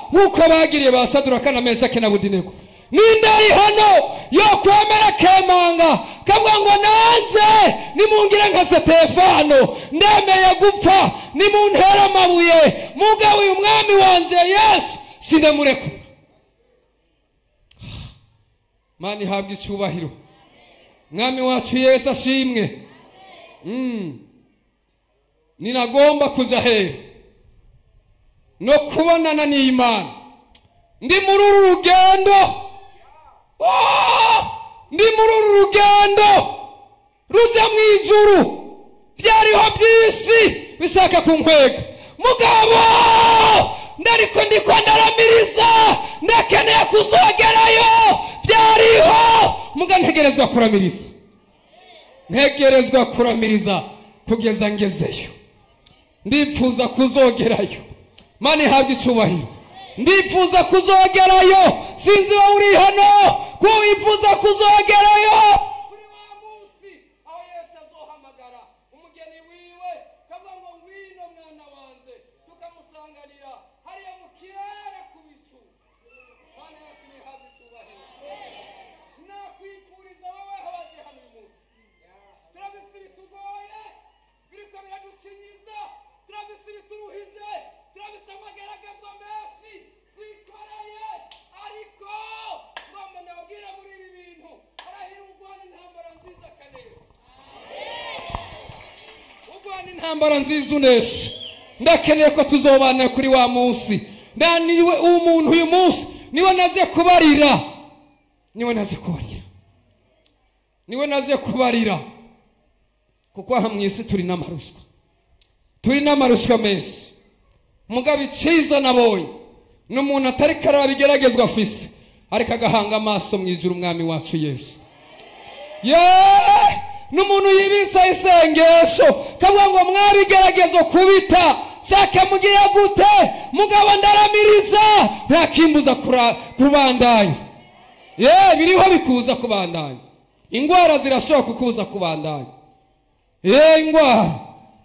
Nk'uko bagiriye ba Saduraka na Meshaki na Abedenego. Ninde ari hano yo kwemera kemanga kavuga ngo nanje nimungire nka Stefano, ndemeye gupfa, nimuntera amabuye, mugabo uyu mwami wanje Yesu sindamurekura. Mana ihabwe icyubahiro. Mwami wacu Yesu ashimwe. Ninagomba kuja hera no kubonana n'Imana. Ndi muri uru rugendo, ndi muri uru rugendo ruja mu ijuru, byariho by'isi bishaka kunkwega, mugabo ndariko ndiko ndaramiriza, ndakeneye kuzogerayo. Byariho muga ntegerezwa kuramiriza, ntegerezwa kuramiriza kugeza ngezeyo. Ndipfuza kuzogerayo. Mana ihabwe icyubahiro. Ndipfuza kuzogerayo. Sinzi wowe uri hano ko wifuza kuzogerayo. Kuri wa munsi aho Yesu azohamagara umugeni wiwe kavuga ngo ngwino mwana wanje, tukamusanganira hariya mu kirere ku bicu. Mana yacu ihabwe icyubahiro. Nakwifuriza wowe waje hano uyu munsi, turabise bitugoye, biriko biraducinyiza, turabise bituruhije, turabise amageragezwa menshi twikoreye, ariko ngomba ndababwira muri ibi bintu harahira urwana intambara nziza kaneza, urwana intambara nziza unesha. Ndakeneye ko tuzobana kuri wa munsi. Ndaniwe umuntu uyu munsi niwe naje kubarira, niwe naje kubarira, niwe naje kubarira, kuko aha mu isi turi n'amarushwa, turi n'amarushwa menshi. Mugabo icyiza nabonye ni umuntu atari karabigeragezwa afise, ariko agahanga amaso mu ijuru umwami wacu Yesu. N'umuntu yibisa isengesho kavuga ngo mwabigeragezo kubita shaka mugiye gute, mugabo ndaramiriza nta kimbuza kubandanya. Biriho bikuza kubandanya, ingwara zirashobora kukuza kubandanya. Ingwara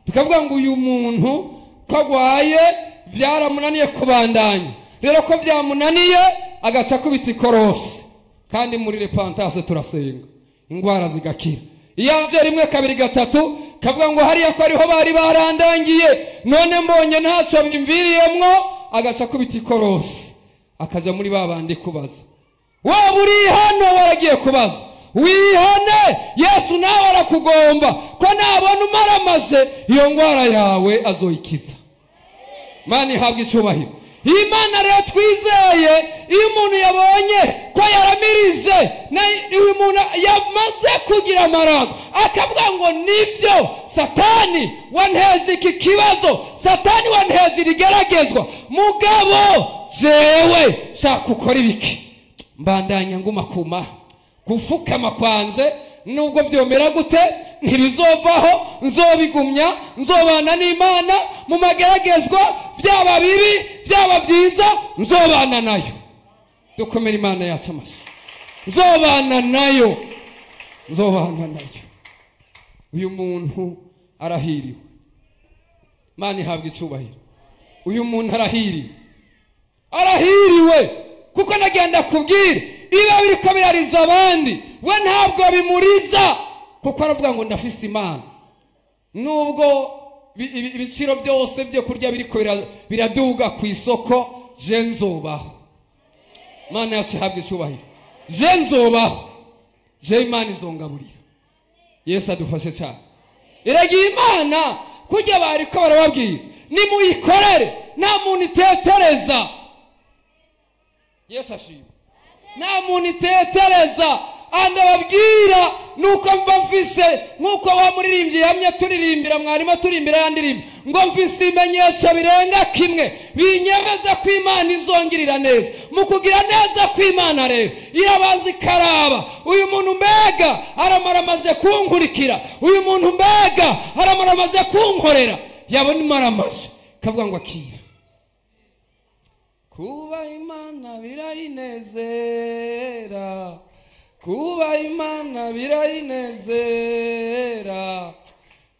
bikavuga ngo uyu muntu ko agwaye byaramunaniye kubandanya, rero ko byamunaniye agaca kubita ikorosi. Kandi muri repentance turasenga ingwara zigakira. Iyo aje rimwe kabiri gatatu kavuga ngo hariya ko ariho bari barandangiye, none mbonye ntacyo bimviriyemwo, agaca kubita ikorosi akaja muri babandi kubaza. Waba uri hano waragiye kubaza, wihane, Yesu nawe arakugomba ko nabona umaramaze iyo ngwara yawe azoyikiza. Mana ihabwe icyubahiro. Imana rero twizeye, iyo umuntu yabonye ko yaramirije, uyu muntu yamaze kugira amarango akavuga ngo nibyo, Satani wanteje iki kibazo, Satani wanteje irigeragezwa, mugabo jewe shaka ukora ibiki, mbandanya nguma kuma gufukama kwanze, nubwo vyomera gute ntibizovaho, nzobigumya, nzobana n'Imana mu mageragezwa, byaba bibi byaba byiza, nzobana nayo. Dukomere Imana yacu amashyi. Nzobana nayo, nzobana nayo. Uyu muntu arahiriwe. Mana ihabwe icyubahiro. Uyu muntu arahiriwe, arahiriwe, kuko nagenda kubwira iba biriko birariza abandi, we ntabwo bimuriza, kuko aravuga ngo ndafise Imana. Nubwo ibiciro byose byo kurya biriko biraduga ku isoko, je nzobaho. Mana yacu ihabwe icyubahiro. Je nzobaho, je Imana izongaburira. Yesu adufashe cyane. Iragiye Imana kujya bariko barababwira nimuyikorere, nta muntu itetereza. Yesu ashimwe. Nta muntu itetereza. Andababwira nuko mba mfise, nkuko wa muririmbyi yamye turirimbira, mwarimo turimbira yandirimba ngo mfise ibimenyetso birenga kimwe binyemeza ko Imana izongirira neza. Mu kugira neza kw'Imana rero irabanza ikaraba uyu muntu mbega aramaramaje kunkurikira, uyu muntu mbega aramaramaje kunkorera, yabona imaramaje kavuga ngo akira. Kuba Imana birayinezera, kuba Imana birayinezera,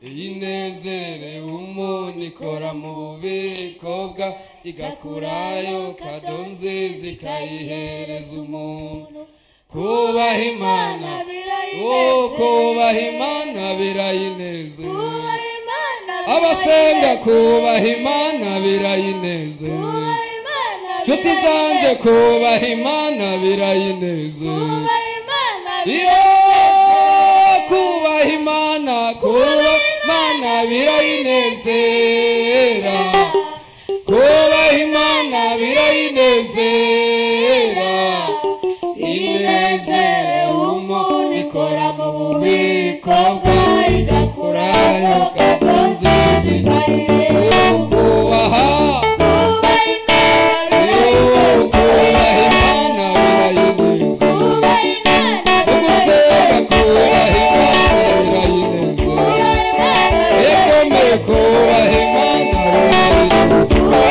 inezere umuntu ikora mu bubiko bwa Igakurayo kado nziza ikayihereza umuntu. Kubaha Imana, oh, kubaha Imana birayinezera. Abasenga kubaha Imana birayinezera. Nshuti zanje kubaha Imana birayinezera. Iyo kubaha Imana, kubaha Imana birayinezera. Kubaha Imana birayinezera. Inezere umuntu ikora mu bubiko bwayo, igakurayo kado nziza ikayihereza. Kubaha Imana birayinezera. Ugusenga kubaha Imana birayinezera. Ekomeye kubaha Imana birayinezera.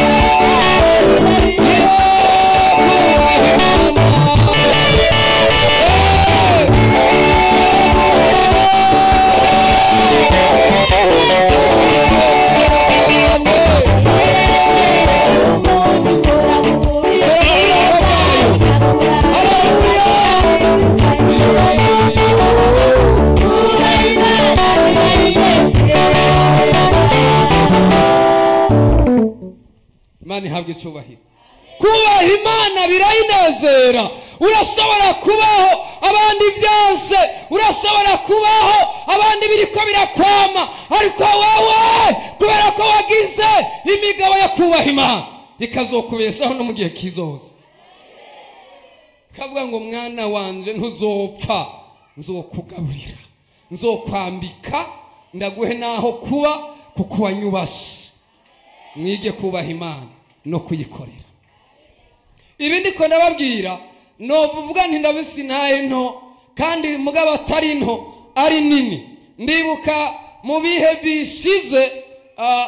Kubaha Imana. Imana ihabwe icyubahiro. Kubaha Imana birayinezera. Urashobora kubaho abandi byose, urashobora kubaho abandi biriko birakwama, ariko wowe kubera ko wagize imigabo yo kubaha Imana ikazokubeshaho no mu gihe kizoza. Kavuga ngo mwana wanje ntuzopfa, nzokugaburira, nzokwambika, ndaguhe naho kuba kuko wanyubashe. Mwige kubaha Imana no kuyikorera. Ibi ndiko ndababwira no vuga nti ndabisinaye nto, kandi mugabo atari nto ari nini. Ndibuka mu bihe bishize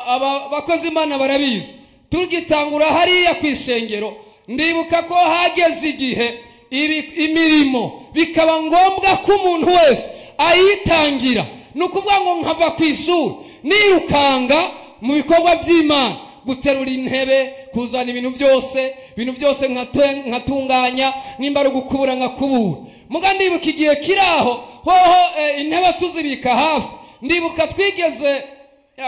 abakozi Imana barabizi, tugitangura hariya kwishengero, ndibuka ko hageze igihe imirimo bikaba ngombwa ko umuntu wese ayitangira. Nukuvuga ngo nkava ku ishuri nirukanga mu bikorwa by'Imana, guterura intebe, kuzana ibintu byose, ibintu byose nkatunganya, nimba ari gukubura nkakubura. Muga ndibuka igihe kiraho hoho intebe tuzibika hafi. Ndibuka twigeze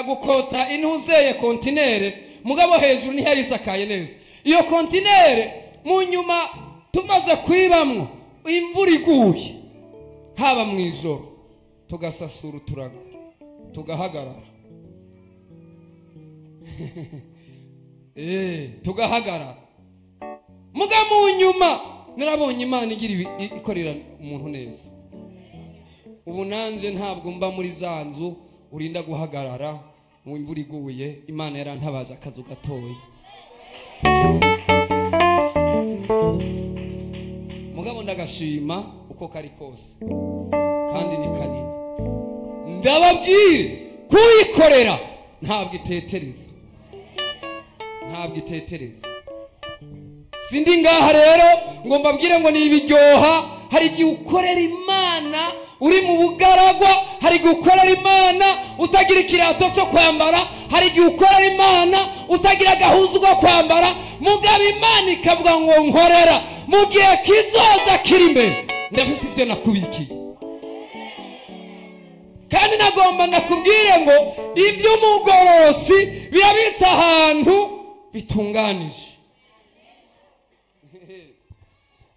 gukota intuzeye kontinere, mugabo hejuru ntiyari isakaye neza. Iyo kontinere mu nyuma tumaze kwibamwo imvura iguye, haba mu ijoro, tugasasura uturago tugahagarara. Tugahagarara. Muga mu nyuma narabonye Imana igira ikorera umuntu neza. Ubu nanje ntabwo mba muri za nzu urinda guhagarara mu imvura iguye. Imana yarantabaje akazu gatoya. Mugabo ndagashima uko kari kose, kandi ni kanini. Ndababwira kuyikorera ntabwo itetereza, ntabwo itetereza. Sindi ngaha rero ngo mbabwire ngo ni ibiryoha. Hari igihe ukorera Imana uri mu bugaragwa, hari igihe ukorera Imana utagira ikirato cyo kwambara, hari igihe ukorera Imana utagira agahuzu ko kwambara. Mugabo Imana ikavuga ngo nkorera mu gihe kizoza kiri imbere, ndafise ibyo nakubikiye. Kandi nagomba nakubwire ngo iby'umugororotsi birabitse ahantu bitunganije.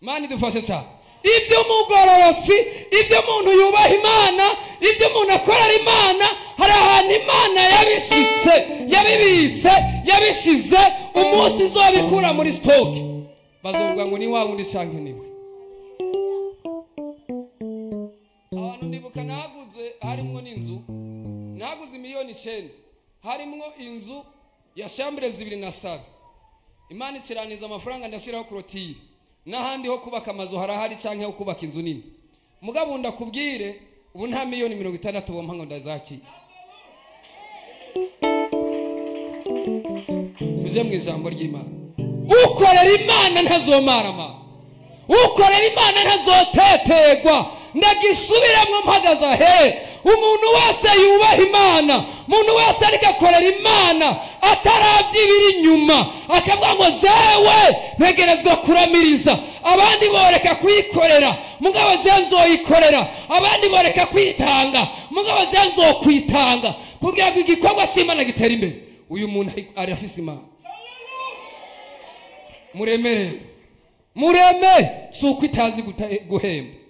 Imana idufashe cyane. Iby'umugororotsi, ibyo umuntu yubaha Imana, ibyo umuntu akorera Imana, hari ahantu Imana yabishitse, yabibitse, yabishize. Umunsi izobikura muri stock, bazovuga ngo ni wa wundi canke niwe. Abantu ndibuka naguze harimwo n'inzu, naguze 9,000,000, harimwo inzu ya chambre 2 na sala. Imana ikiraniza amafaranga ndashiraho clôture, n'ahandi ho kubaka amazu harahari canke ho kubaka inzu nini. Mugabo ndakubwire ubu nta 60,000,000 bompa ngo ndazakira. Tuje mu ijambo ry'Imana. Ukorera Imana ntazomarama, ukorera Imana ntazotetegwa. Ndagisubiramo mpagaze he. Umuntu wese yubaha Imana, umuntu wese ariko akorera Imana ataravye ibiri inyuma, akavuga ngo jewe ntegerezwa kuramiriza. Abandi boreka kuyikorera, mugabo jewe nzoyikorera. Abandi boreka kwitanga, mugabo jewe nzokwitanga kugira ngo igikorwa c'Imana gitere imbere. Uyu muntu arafise Imana. Muremere, mureme, si uko itazi guhemba.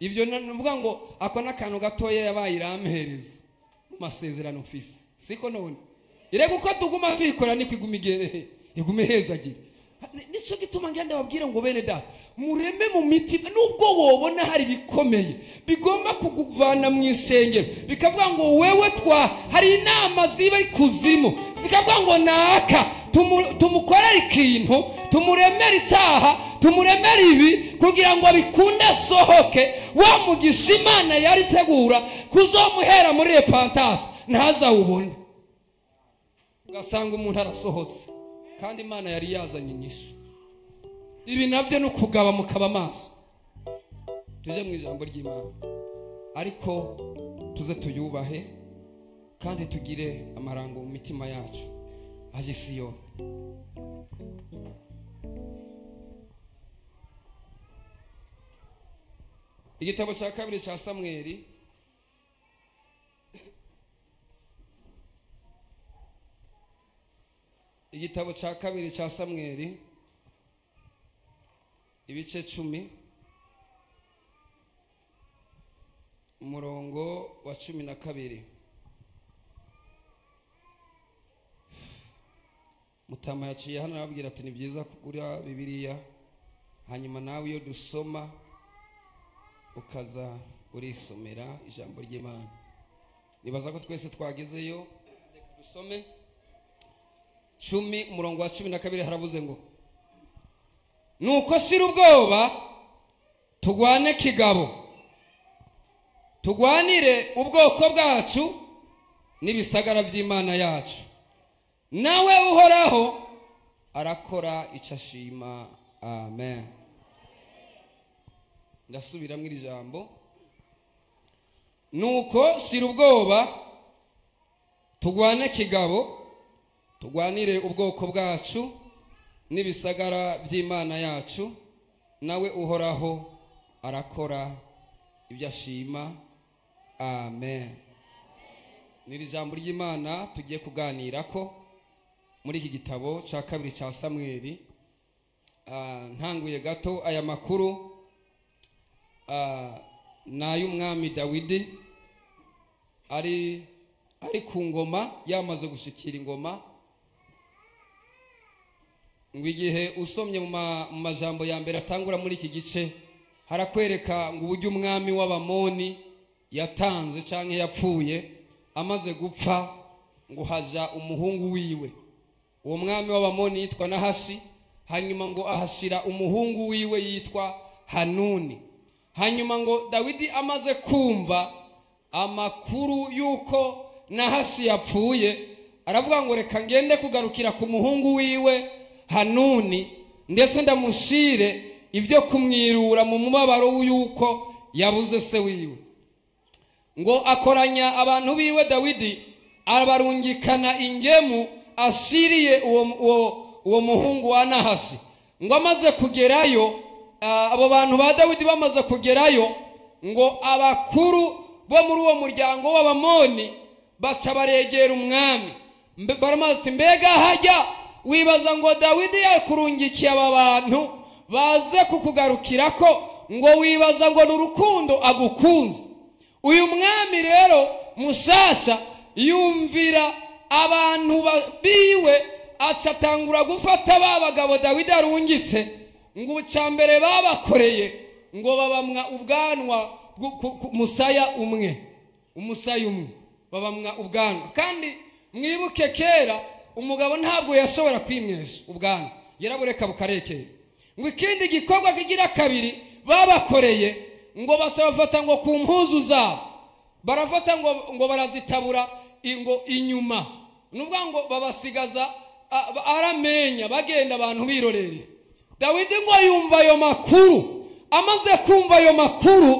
Ibyo nuvuga ngo ako n'akantu gatoya yabaye irampereza mu masezerano mfise, siko none irega uko tuguma tuyikora niko iguma igume ihezagira. Nico gituma ngenda babwira ngo bene da mureme mu mitima, nubwo wobona hari bikomeye bigomba kuguvana mu isengero, bikavuga ngo wewe twa hari inama ziba ikuzimu zikavuga ngo naka tumukorera ikintu, tumuremera icyaha, tumuremera ibi kugira ngo bikunde sohoke. Wa mugisha Imana yari tegura kuzomuhera muri repentance ntazawubone, ugasanga umuntu arasohotse kandi Imana yari yazanye inyishu. Ibi navyo no kugaba mukaba maso. Tuje mu ijambo ry'Imana, ariko tuze tuyubahe kandi tugire amarango mu mitima yacu aje Siyoni. Igitabo cya kabiri cya Samweli, igitabo cya kabiri cya Samweli ibice 10 umurongo wa 12. Mutama yaciye hano arababwira ati ni byiza kugura Bibiliya, hanyuma nawe iyo dusoma ukaza urisomera ijambo ry'Imana. Nibaza ko twese twagezeyo, reka dusome 10 umurongo wa 12. Haravuze ngo nuko shira ubwoba tugwane kigabo, tugwanire ubwoko bwacu n'ibisagara by'Imana yacu, nawe Uhoraho arakora icyo ashima. Amen. Ndasubiramo iri jambo. Nuko shira ubwoba tugwane kigabo, tugwanire ubwoko bwacu n'ibisagara by'Imana yacu, nawe Uhoraho arakora ibyo ashima. Amen. Ni ijambo ry'Imana tugiye kuganirako muri iki gitabo cya kabiri cya Samweli. Ntanguye gato aya makuru n'ay'umwami Dawidi ari ku ngoma, yamaze gushikira ingoma. Ngo igihe usomye mu majambo ya mbere atangura muri iki gice, harakwereka ngo uburyo umwami w'Abamoni yatanze canke yapfuye. Amaze gupfa ngo haja umuhungu wiwe. Uwo mwami w'Abamoni yitwa Nahasi, hanyuma ngo ahashira umuhungu wiwe yitwa Hanuni. Hanyuma ngo Dawidi amaze kumva amakuru yuko Nahasi yapfuye, aravuga ngo reka ngende kugarukira ku muhungu wiwe Hanuni, ndetse ndamushire ibyo kumwirura mu mubabaro yuko yabuze se wiwe. Ngo akoranya abantu biwe Dawidi, abarungikana ingemu ashiriye uwo muhungu wa Nahasi. Ngo amaze kugerayo, abo bantu ba Dawidi bamaze kugerayo, ngo abakuru bo muri uwo muryango w'Abamoni baca baregera umwami, baramaze ati mbega hajya wibaza ngo Dawidi yakurungikiye aba bantu baze kukugarukirako, ngo wibaza ngo ni urukundo agukunze. Uyu mwami rero mushasha yumvira abantu biwe, acatangura gufata ba bagabo Dawidi arungitse, ngo cyambere babakoreye ngo babamwa ubwanwa musaya umwe, umusaya umwe babamwa ubwanwa. Kandi mwibuke kera umugabo ntabwo yashobora kwimwesha ubwanwa, yarabureka bukarekera. Ngo ikindi gikorwa kigira kabiri babakoreye, ngo basabafata ngo ku mpuzu zabo barafata ngo barazitabura ingo inyuma, nuvuga ngo babasigaza aramenya bagenda abantu birorere. Dawidi ngo yumva ayo makuru, amaze kumva ayo makuru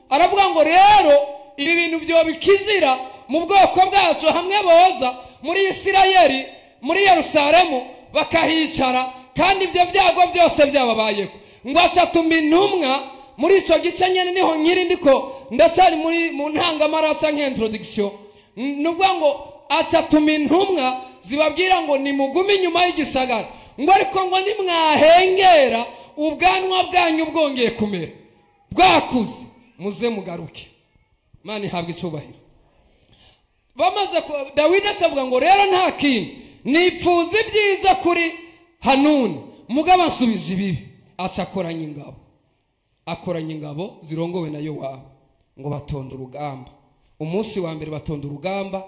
Aravuga ngo rero ibi bintu byo bikizira mu bwoko bwacu, hamwe boza muri Isirayeli muri Yerusalemu bakahicara, kandi ibyo byago byose byababayeko. Ngo acatuma intumwa muri ico gice nyene, niho nkiri ndiko ndacyari muri mu ntangamara canke introduction. Nubwo ngo acatuma intumwa zibabwira ngo nimugume inyuma y'igisagara, ngo ariko ngo nimwahengera ubwanwa bwanyu bwongeye kumera bwakuze, muze mugaruke. Imana ihabwe icubahiro. Bamaze Dawidi acavuga ngo rero nta kintu nipfuza ibyiza kuri Hanuni, mugabo ansubiza ibibi. Aca akoranya ingabo, akoranya ingabo zirongowe na Yowabu, ngo batonda urugamba. Umunsi wa mbere batonda urugamba,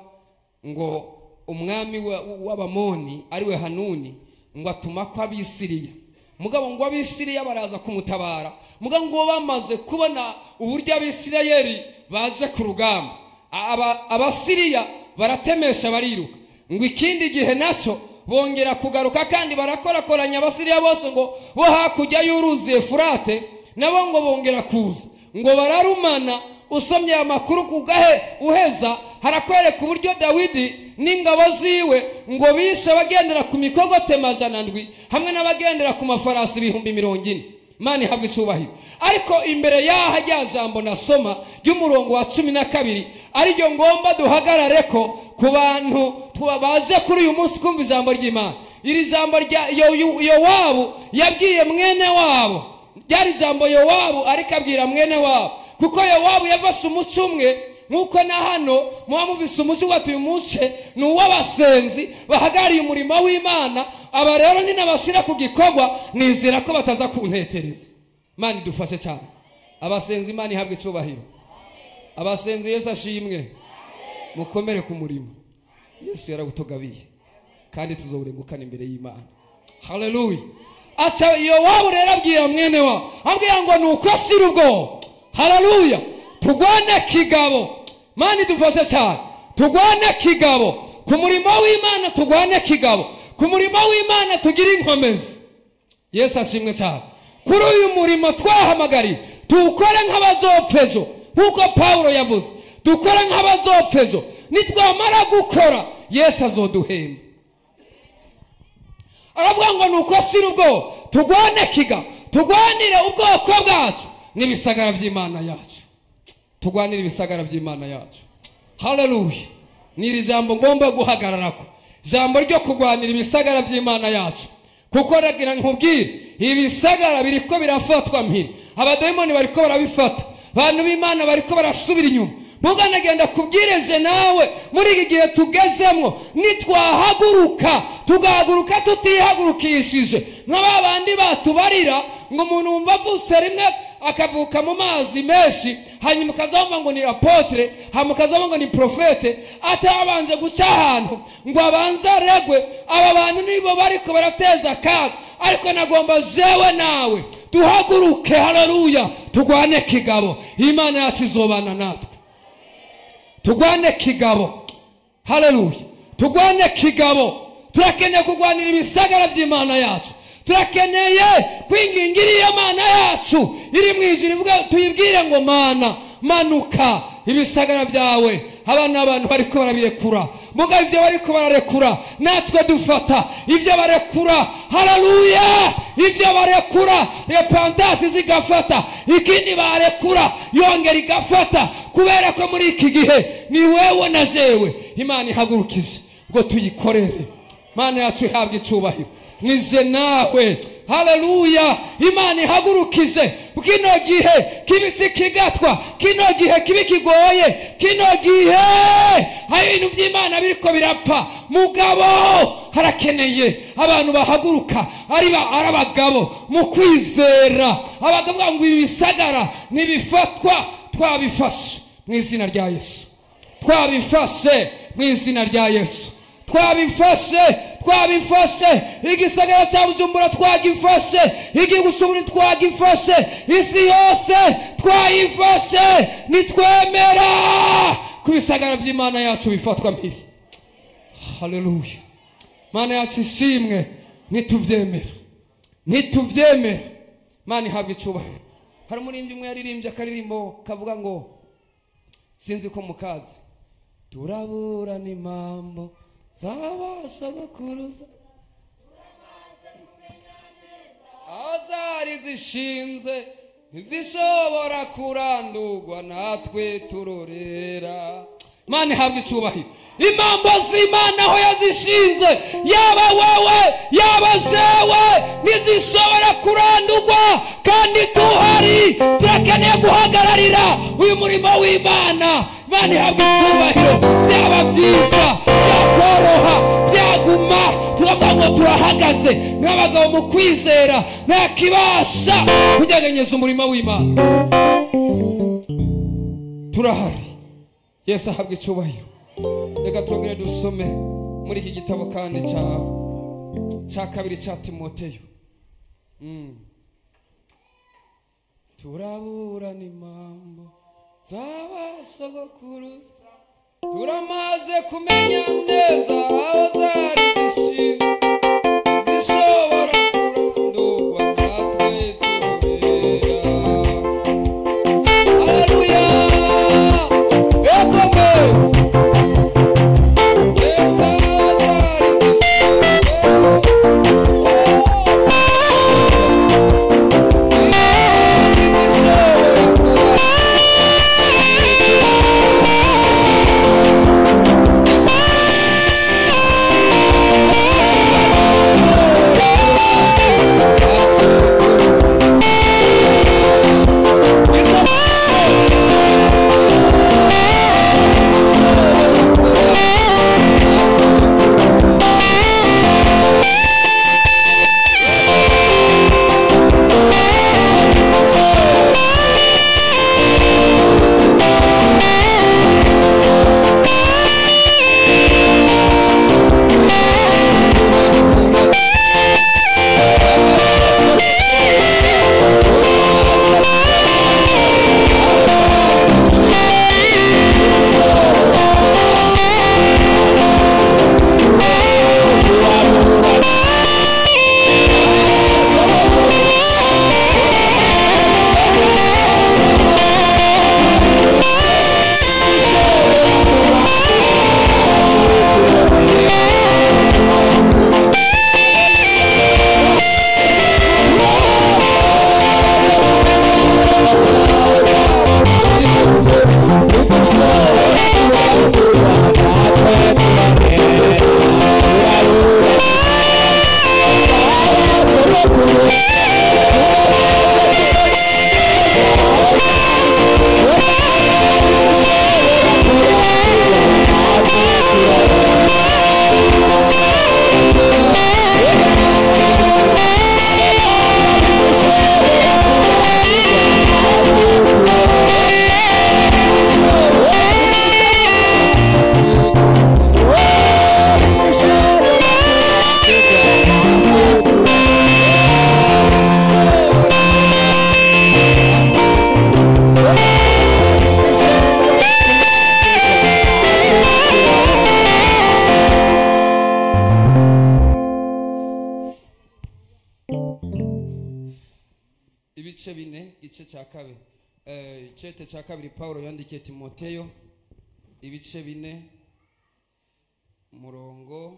ngo umwami w'Abamoni ariwe Hanuni ngo atuma ko Abisiriya, mugabo ngo Abisiriya baraza kumutabara. Mugabo ngo bamaze kubona uburyo Abisirayeli baje ku rugamba, Abasiriya baratemesha bariruka. Ngo ikindi gihe naco bongera kugaruka kandi barakorakoranya Abasiriya bose ngo bo hakurya y'uruzi Efurate, nabo ngo bongera kuza, ngo bararumana. Usomye amakuru kugahe uheza harakwereka uburyo Dawidi n'ingabo ziwe ngo bishe abagendera ku mikogote 700 hamwe n'abagendera ku mafarasi 40,000. Imana ihabwe icubahiro. Ariko imbere yaha rya jambo nasoma ry'umurongo wa 12 ariryo ngomba duhagarareko ku bantu baje kuri uyu munsi kumva ijambo ry'Imana. Iri jambo rya Yowabu yabwiye mwene wabo, ryari jambo Yowabu ariko abwira mwene wabo, kuko Yowabu yavashe umuco umwe. Nkuko na hano muba mubise umuco watuye umuce ni uw'abasenzi bahagarariye umurimo w'Imana. Aba rero ninabashira ku gikorwa nizera ko bataza kuntetereza. Imana idufashe cyane. Abasenzi Imana ihabwe icubahiro. Abasenzi Yesu ashimwe. Mukomere ku murimo Yesu yaragutogabiye, kandi tuzowurengukana imbere y'Imana. Haleluya. Aca Yowabu rero abwira mwene wabo, abwira ngo nuko ashira ubwoba. Haleluya. Tugwane kigabo. Mani dufashe cyane. Tugwane kigabo ku murimo w'Imana, tugwane kigabo ku murimo w'Imana, tugire inkomezi. Yesu ashimwe cyane. Kuri uyu murimo twahamagariye tukore nk'abazopfejo, nkuko Paulo yavuze, dukore nk'abazopfejo. Nitwamara gukora Yesu azoduhemba. Aravuga ngo nuko ashira ubwoba, tugwane kigabo, tugwanire ubwoko bwacu n'ibisagara by'Imana yacu. Tugwanire ibisagara by'Imana yacu. Haleluya. Ni iri jambo ngomba guhagararako, jambo ryo kugwanira ibisagara by'Imana yacu. Kuko ragira nkubwire, ibisagara biriko birafatwa mpiri, abadayimoni bariko barabifata, abantu b'Imana bariko barasubira inyuma. Muga nagenda kubwireje nawe muri iki gihe tugezemwo, nitwahaguruka tugahaguruka tutihagurukishije nka babandi batubarira ngo umuntu wumva avutse rimwe akavuka mu mazi menshi, hanyuma ukazumva ngo ni apotre, hanyuma ukazumva ngo ni profete, atabanje guca ahantu ngo abanze aregwe. Aba bantu nibo bariko barateza akaga, ariko nagomba jewe nawe duhaguruke. Haleluya. Tugwane kigabo, Imana yacu izobana natwe. Tugwane kigabo. Haleluya. Tugwane kigabo. Turakeneye kugwanira ibisagara by'Imana yacu. Turakeneye kwingingira iyo Mana yacu iri mu ijuru, tuyibwire ngo Mana manuka ibisagara byawe. Abana abantu bariko barabirekura, mugabo ibyo bariko bararekura natwe dufata ibyo barekura. Haleluya. Ibyo barekura repentance zigafata, ikindi barekura yongera igafata, kubera ko muri iki gihe ni wewe na jewe Imana ihagurukije ngo tuyikorere. Mana yacu ihabwe icubahiro. Nize nawe. Haleluya. Imana ihagurukije kino gihe kibisi kigatwa, kino gihe kibi kigoye, kino gihe hari ibintu by'Imana biriko birapfa. Mugabo harakeneye abantu bahaguruka ari abagabo mu kwizera, abagabo ngo ibi bisagara nibifatwa twabifashe mu izina rya Yesu, twabifashe mu izina rya Yesu, twabifashe, twabifashe. Igisagara cya Bujumbura twagifashe, igihugu cy'Uburundi twagifashe, isi yose twayifashe. Nitwemera ku bisagara by'Imana yacu bifatwa mpiri. Haleluya. Mana yacu ishimwe. Nituvyemera, nituvyemera. Mana ihabwe icubahiro. Hari umuririmbyi umwe yaririmbye akaririmbo kavuga ngo sinzi ko mukazi, turaburana impambo z'abasogokuruza aho zari zishinze ntizishobora kurandurwa natwe turorera. Imana ihabwa icyubahiro. Impambo z'Imana aho yazishinze, yaba wewe yaba jewe, ntizishobora kurandurwa, kandi tuhari. Turakeneye guhagararira uyu murimo w'Imana. Imana ihabwa icyubahiro. Byaba byiza, byakoroha, byaguma, turavuga ngo turahagaze nk'abagabo mu kwizera, nta kibasha kunyeganyeza umurimo w'Imana. Turahari. Yesu ahabwa icyubahiro. Reka twongere dusome muri iki gitabo kandi cya kabiri cya Timoteyo. Turaburana impambo z'abasogokuruza, turamaze kumenya neza aho zari zishinze, zishobora kurandurwa natwe turorera. Haleluya. Ekome. Yesu aho zari zishinze, zishobora kurandurwa. Ibice bine, igice cya kabiri, icete cya kabiri Paulo yandikiye Timoteyo, ibice 4 umurongo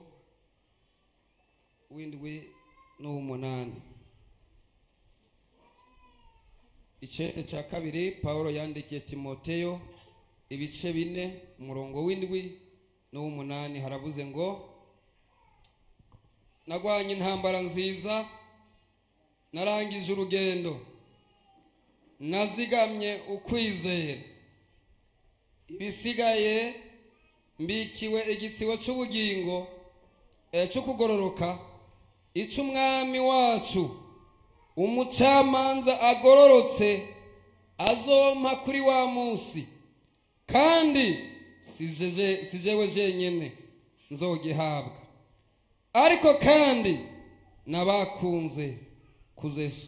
w'7 n'uw'umunani. Icete cya kabiri Paulo yandikiye Timoteyo, ibice 4 umurongo w'7 n'uw'umunani, haravuze ngo nagwanye intambara nziza, narangije urugendo, nazigamye ukwizera, ibisigaye mbikiwe igitsibo cy'ubugingo cyo kugororoka, icy'umwami wacu umucamanza agororotse azompa kuri wa munsi, kandi si jewe jenyine nzogihabwa, ariko kandi n'abakunze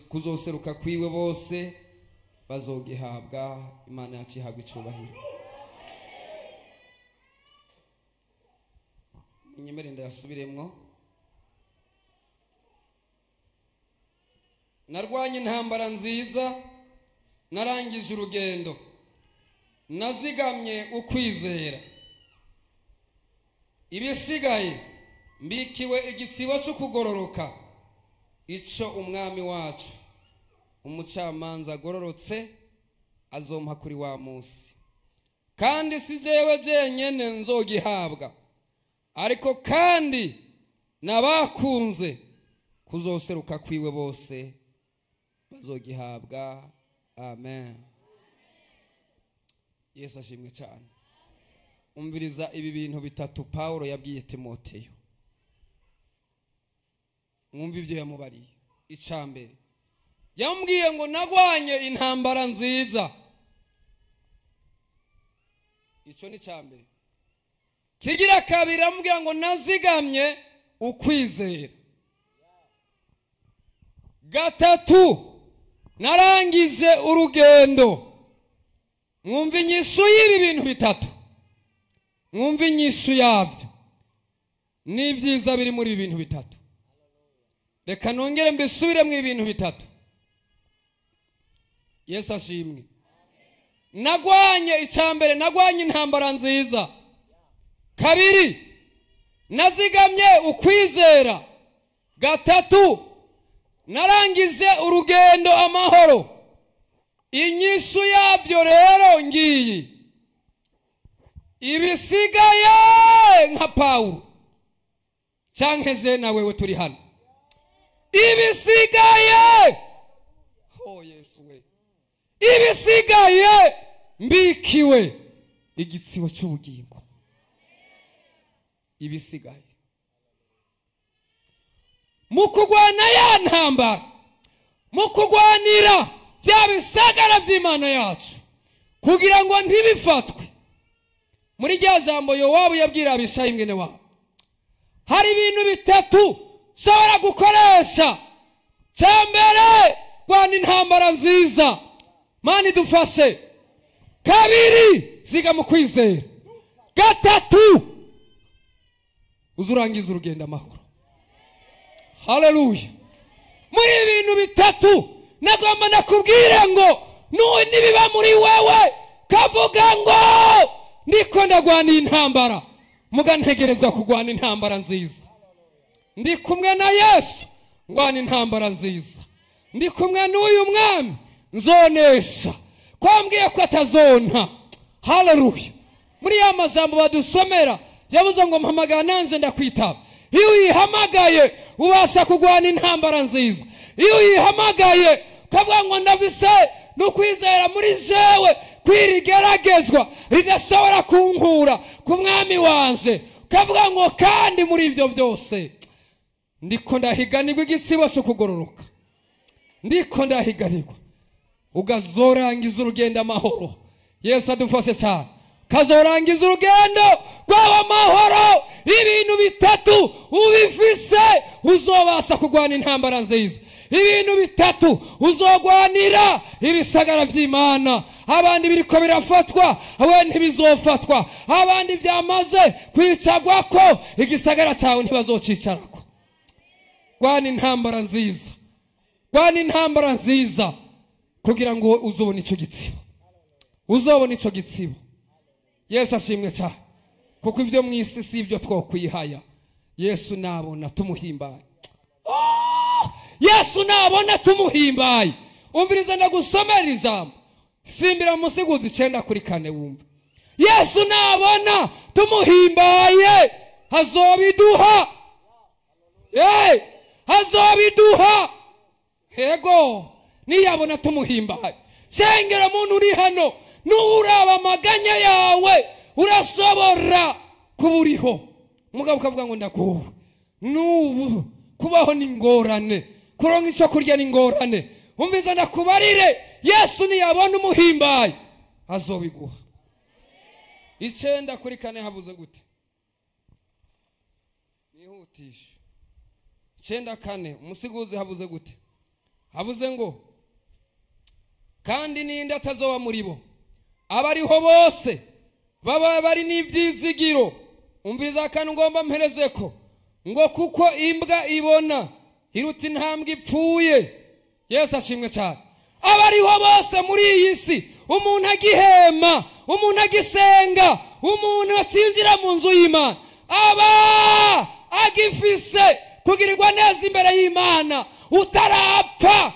kuzoseruka kwiwe bose bazogihabwa. Imana yacu ihabwa icyubahiro. Munyemere ndayasubiremwo. Narwanye intambara nziza, Narangije urugendo, nazigamye ukwizera, ibisigaye mbikiwe igitsibo cyo kugororoka, ico umwami wacu umucamanza agororotse azompa kuri wa munsi. Kandi si jewe jenyene nzogihabwa, ariko kandi nabakunze kuzoseruka kwiwe bose bazogihabwa. Amen. Yesu ashimwe cyane. Umviriza ibi bintu bitatu Paulo yabwiye Timoteyo, mwumva ibyo yamubariye. Icambere yamubwiye ngo nagwanye intambara nziza. Ico ni cambere. Kigira kabiri amubwira ngo nazigamye ukwizera. Gatatu, narangije urugendo. Mwumva inyishu y'ibi bintu bitatu, mwumva inyishu yabyo n'ibyiza biri muri ibi bintu bitatu. Reka nongere mbisubire mu ibintu bitatu. Yesu ashimwe. Nagwanye icambere, nagwanye intambara nziza. Kabiri, nazigamye ukwizera. Gatatu, narangije urugendo amahoro. Inyishu yabyo rero ngiyi, ibisigaye nka Paulo canke je na wewe turi hano, ibisigaye, oh Yesu we, ibisigaye mbikiwe igitsibo cy'ubugingo. Ibisigaye mu kugwana ya ntambara, mu kugwanira bya bisagara by'Imana yacu kugira ngo ntibifatwe. Muri rya jambo Yowabu yabwira Abishayi mwene wabo, hari ibintu bitatu ushobora gukoresha. Cyambere, rwana intambara nziza, Mana idufashe. Kabiri, ziga mu kwizera. Gatatu, uzurangiza urugendo amahoro. Haleluya. Muri ibintu bitatu nagomba nakubwire ngo nibiba muri wewe kavuga ngo ndiko ndagwana intambara, muga ntegerezwa kugwana intambara nziza. Ndi kumwe na Yesu ngwana intambara nziza, ndi kumwe n'uyu mwami nzonesha, kwambwiye ko atazona. Haleluya. Muri ya majambo badusomera yabuze ngo mpamagara nanje ndakwitaba. Iyo uyihamagaye ubasha kugwana intambara nziza. Iyo uyihamagaye kavuga ngo ndavise nukwizera muri jewe kwirigeragezwa ridashobora kunkura ku mwami wanje, kavuga ngo kandi muri ibyo byose ndiko ndahiganirwa igitsibo cyo kugororoka, ndiko ndahiganirwa. Ugazorangiza urugendo amahoro. Yesu adufashe cyane. Kazorangiza urugendo rw'amahoro. Mahoro. Ibintu bitatu ubifise uzobasha kugwana intambara nziza. Ibintu bitatu uzogwanira ibisagara vy'Imana. Abandi biriko birafatwa, we ntibizofatwa. Abandi byamaze kwicagwako, igisagara cyawe ntibazocicarako. Gwana intambara nziza, gwana intambara nziza kugira ngo uzobone ico gitsibo, uzobone ico gitsibo. Yesu ashimwe cyane. Kuko ibyo mwisi si ibyo twokwihaya. Yesu nabona tumuhimbaye. Yesu nabona tumuhimbaye. Umviriza ndagusomera ijambo, simbira musiguzi 9:4 wumva. Yesu nabona tumuhimbaye azobiduha. Hey, azobiduha. Yego, niyabona tumuhimbaye. Sengera muntu uri hano, nuraba amaganya yawe urashobora kuburiho. Mugabo ukavuga ngo ndakuwe. Nubu kubaho ni ngorane, kuronka icyo kurya ni ngorane. Umviza ndakubarire, Yesu niyabona umuhimbaye azobiguha. 9:4 habuze gute? Nihutisha. 9:4 umusiguzi habuze gute? Habuze ngo kandi ninde atazoba muri bo, abariho bose baba bari n'ibyizigiro. Umviza kandi ngomba mperezeko ngo kuko imbwa ibona iruta intambwe ipfuye. Yesu ashimwe cyane. Abariho bose muri iyi si, umuntu agihema, umuntu agisenga, umuntu acinjira mu nzu y'Imana, aba agifise kugirirwa neza imbere y'Imana utarapfa.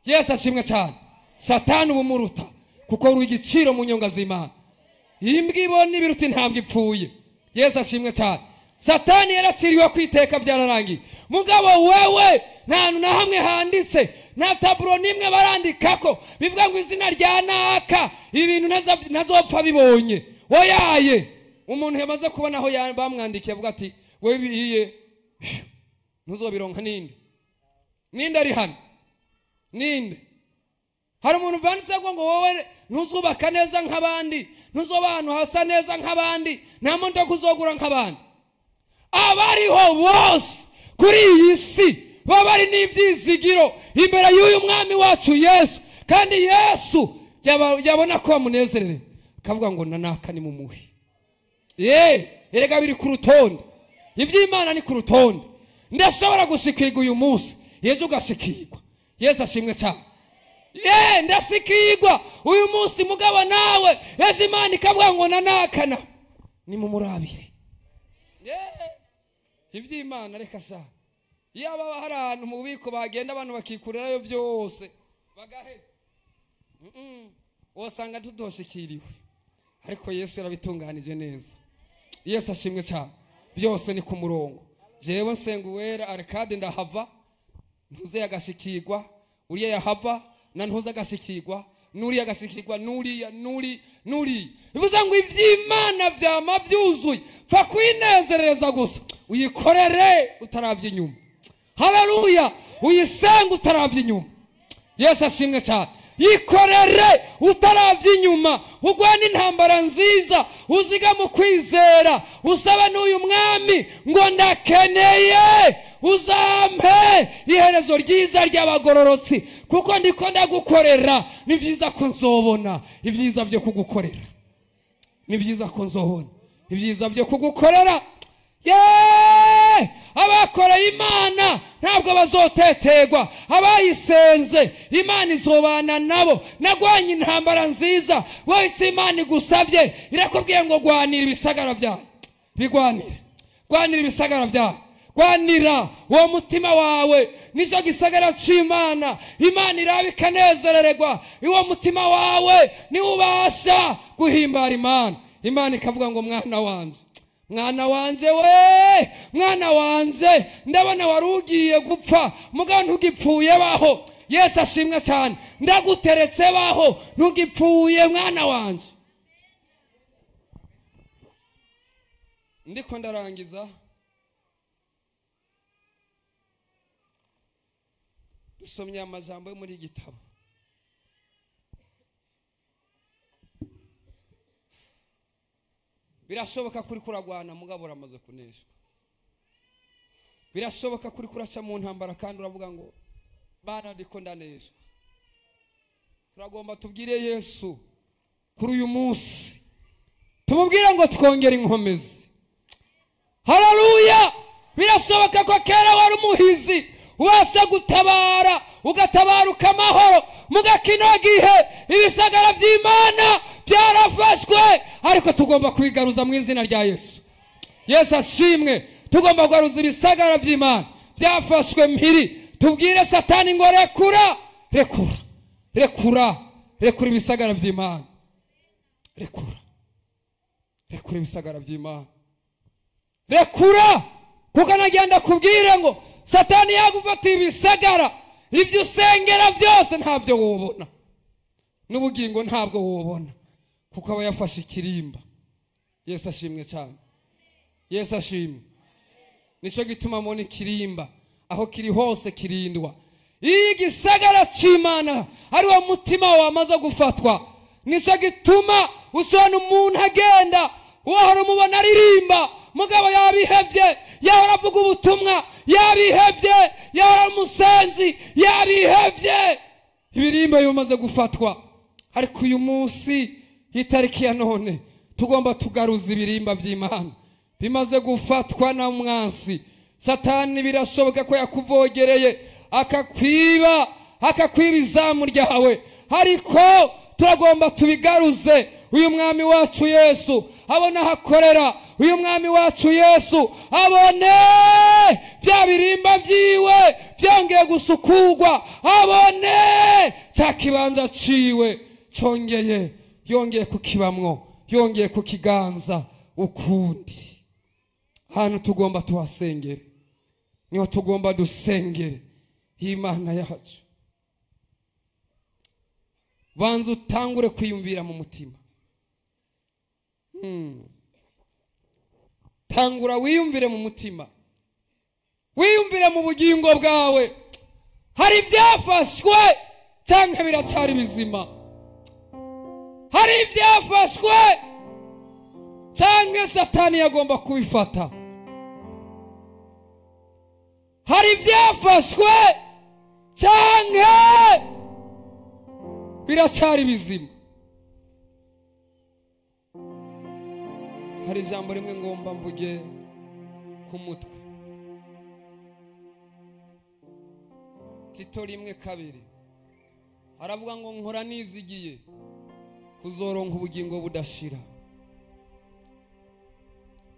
Yesu ashimwe cyane. Satani ubumuruta kuko uri igiciro mu nyonga z'Imana. Imbwa ibona ibiruta intambwe ipfuye. Yesu ashimwe cyane. Satani yaraciriwe kwiteka byararangiye. Mugabo wewe nta na hamwe handitse, nta taburo nimwe barandikako bivuga ngo izina rya naka ibintu ntazopfa bibonye. Oyaye umuntu yamaze kubona aho bamwandikiye avuga ati wewe biye ntuzobironka. Ninde ninde ari hano? Ninde? Hari umuntu banditse ngo wowe ntuzubaka neza nk'abandi, ntuzoba ahantu hasa neza nk'abandi, nta modoka uzogura nk'abandi. Abariho bose kuri iyi si baba ari n'ibyizigiro imbere y'uyu mwami wacu Yesu. Kandi Yesu yabona ko bamunezerere akavuga ngo nanaka ni mumuhe. Erega biri ku rutonde, iby'Imana ni ku rutonde. Ndashobora gushikirwa uyu munsi, Yesu ugashikirwa. Yesu ashimwe cyane. Ndasikirwa uyu munsi, mugabo nawe ejo Imana ikavuga ngo nanakana ni mumurabire. Iby'Imana reka sa. Yaba hari ahantu mu bubiko bagenda abantu bakikurirayo byose bagaheza, wasanga tudoshikiriwe. Ariko Yesu yarabitunganije neza. Yesu ashimwe cyane. Byose ni ku murongo. Jewe nsenga uwera Arcade ndahava, ntuze yagashikirwa, uriya yahava na ntuze agashikirwa, nuriya agashikirwa, nuriya nuri nuri. Bivuze ngo iby'Imana byama byuzuye. Pfa kwinezereza gusa, uyikorere utarabye inyuma. Haleluya! Uyisenga utarabye inyuma. Yesu ashimwe cyane. Yikorere utarabye inyuma, ugwane intambara nziza, uziga mu kwizera, usaba n'uyu mwami ngo ndakeneye uzampe iherezo ryiza ry'abagororotsi, kuko ndiko ndagukorera. Ni byiza ko nzobona ibyiza byo kugukorera, ni byiza ko nzobona ibyiza byo kugukorera. Abakoreye Imana ntabwo bazotetegwa, abayisenze Imana izobana nabo. Nagwanye intambara nziza. Wowe icyo Imana igusabye irakubwiye ngo gwanira ibisagara byawe, bigwanire, gwanira ibisagara byawe, gwanira uwo mutima wawe. Nicyo gisagara cy'Imana. Imana iraba ikanezerererwa. Uwo mutima wawe niwo ubasha guhimbara Imana. Imana ikavuga ngo mwana wanje, mwana wanje we, mwana wanje, ndabona wari ugiye gupfa, mugabo ntugipfuye baho. Yesu ashimwe cyane. Ndaguteretse baho, ntugipfuye mwana wanje. Ndiko ndarangiza. Dusomye amajambo yo muri igitabo. Birashoboka kuri kuragwana mugabo uramaze kuneshwa. Birashoboka kuri kuraca mu ntambara kandi uravuga ngo bana ndiko ndaneshwa. Turagomba tubwire Yesu kuri uyu munsi, tumubwire ngo twongere inkomezi. Haleluya! Birashoboka ko kera wari umuhizi, ubasha gutabara, ugatabaruka amahoro. Muga kino gihe ibisagara by'Imana byarafashwe, ariko tugomba kubigaruza mu izina rya Yesu. Yesu ashimwe. Tugomba kugaruza ibisagara by'Imana byafashwe mpiri. Tubwire Satani ngo rekura, rekura, rekura, rekura ibisagara by'Imana, rekura, rekura ibisagara by'Imana, rekura. Kuko nagenda kubwire ngo Satani yagufata ibisagara, ibyo usengera byose ntabyo wobona, n'ubugingo ntabwo wobona, kuko aba yafashe ikirimba. Yesu ashimwe cyane. Yesu ashimwe. Nicyo gituma mubona ikirimba aho kiri hose kirindwa. Iyo igisagara cy'Imana ari wo mutima wamaze gufatwa, nicyo gituma usona umuntu agenda, wahora umubona aririmba, mugabo yabihebye, yahora avuga ubutumwa, yabihebye, yahora umusenzi, yabihebye. Ibirimba bimaze gufatwa. Ariko uyu munsi itariki ya none tugomba tugaruza ibirimba by'Imana bimaze gufatwa na mwansi. Satani birashoboka ko yakuvogereye akakwiba, akakwiba izamu ryawe. Ariko turagomba tubigaruze. Uyu mwami wacu Yesu abone ahakorera, uyu mwami wacu Yesu abone bya birimba byiwe byongeye gusukugwa, abone cya kibanza ciwe cyongeye, yongeye kukibamwo, yongeye kukiganza ukundi. Hano tugomba tuhasengere, niho tugomba dusengere Imana yacu. Banza utangure kwiyumvira mu mutima. Tangura wiyumvire mu mutima, wiyumvire mu bugingo bwawe. Hari ibyafashwe cyangwa biracyari bizima? Hari ibyafashwe cyangwa Satani yagomba kubifata? Hari ibyafashwe cyangwa biracyari bizima? Hari ijambo rimwe ngomba mvuge ku mutwe. Tito 1:2 aravuga ngo nkora nizigiye kuzoronka ubugingo budashira,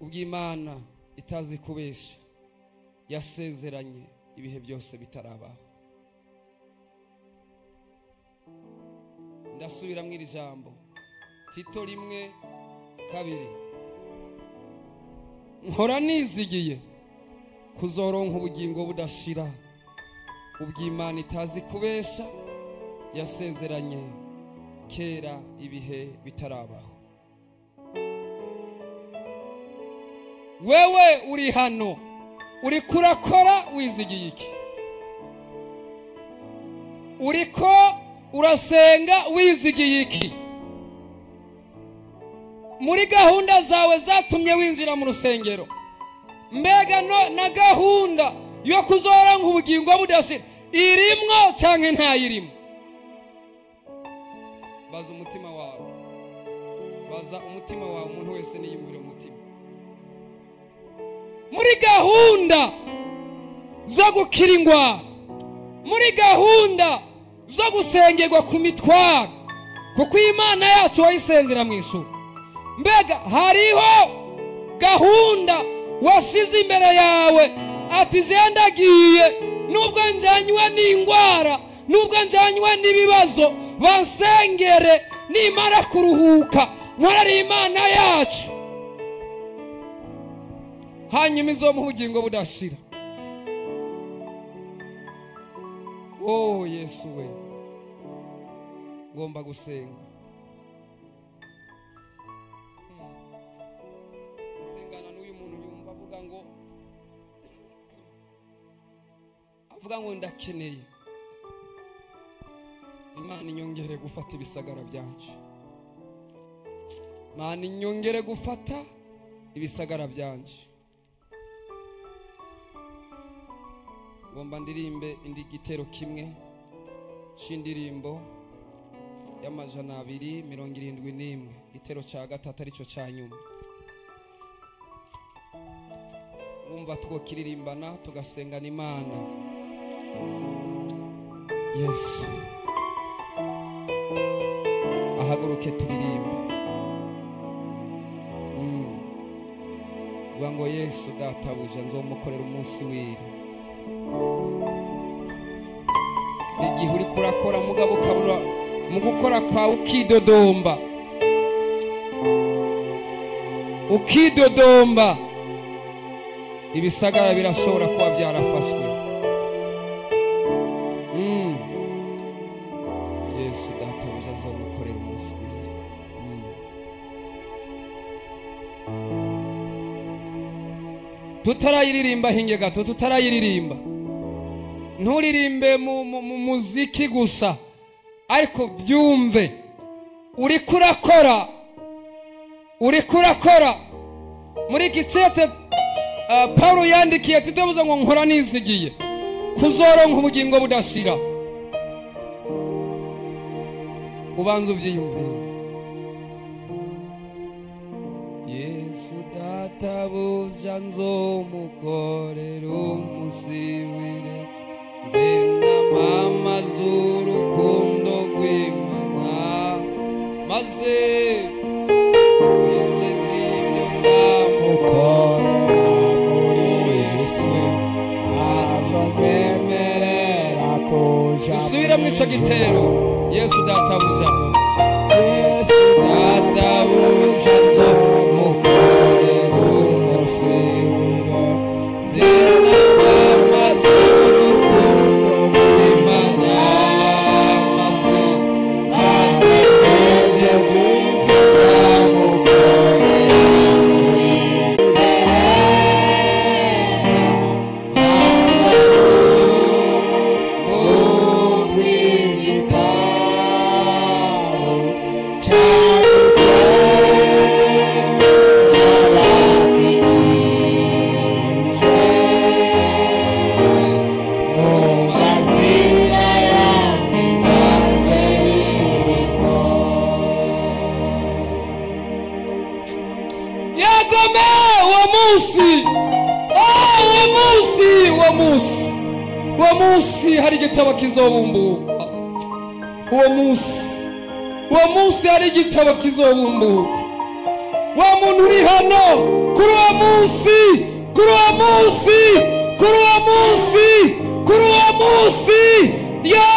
ubw'Imana itazi kubesha yasezeranye ibihe byose bitarabaho. Ndasubira mu iri jambo, Tito 1:2, nkora nizigiye kuzoronka ubugingo budashira, ubw'Imana itazi kubesha yasezeranye kera ibihe bitarabaho. Wewe uri hano uriko urakora wizigiye iki? Uriko urasenga wizigiye iki? Muri gahunda zawe zatumye winjira mu rusengero, mbega no na gahunda yo kuzoronka ubugingo budashira irimwo canke ntayirimo? Baza umutima wawe, baza umutima wawe. Umuntu wese niyumvire umutima. Muri gahunda zo gukira ingwara, muri gahunda zo gusengerwa ku mitwaro, kuko Imana yacu wayisenzera mu ijuru, mbega hariho gahunda wasize imbere yawe ati zendagiye, nubwo njanywe n'ingwara, nubwo njanywe n'ibibazo, bansengere nimara kuruhuka nkorera Imana yacu, hanyuma izo mu bugingo budashira. Oh Yesu we, ngomba gusenga. Nsengana n'uyu muntu yumva avuga ngo ndakeneye Imana inyongere gufata ibisagara byanje. Imana inyongere gufata ibisagara byanje. Ngomba ndirimbe indi gitero kimwe c'indirimbo y'271, igitero ca gatatu arico ca nyuma. Wumva twokiririmbana tugasengana Imana. Yesu ahaguruke turirimbe. Vuga ngo Yesu databuja nzomukorera umunsi wira. Igihe uriko urakora mugabo ukabura mu gukora kwawe ukidodomba, ukidodomba, ibisagara birashobora kuba byarafashwe. Yesu databuja nzomukorera umunsi wira. Tutarayiririmba hinge gato, tutarayiririmba. Nturirimbe mu muziki gusa, ariko byumve. Uriko urakora, uriko urakora. Muri gicete Paulo yandikiye Tito avuze ngo nkora nizigiye kuzoronka ubugingo budashira. Ubanza ubyiyumvire. Yesu databuja nzomukorera umunsi wire, nze namamaza Z'urukundo rw'Imana maze mpejeje ibyo Mukorera muri iyi si azonyemerera kuja dusubire muri ico gitero. Yesu databuja, Yesu databuja nzomukorera umunsi wire zinamama z'urukundo rw'Imana maze maze mpejeje ibyo ndamukorera muri Yagome uwo munsi, uwo munsi, uwo munsi, uwo munsi hari igitabo kizobumbuka. Uwo munsi, uwo munsi hari igitabo kizobumbuka. Wa muntu uri hano kuri uwo munsi, kuri uwo munsi, kuri uwo munsi, kuri uwo munsi, yo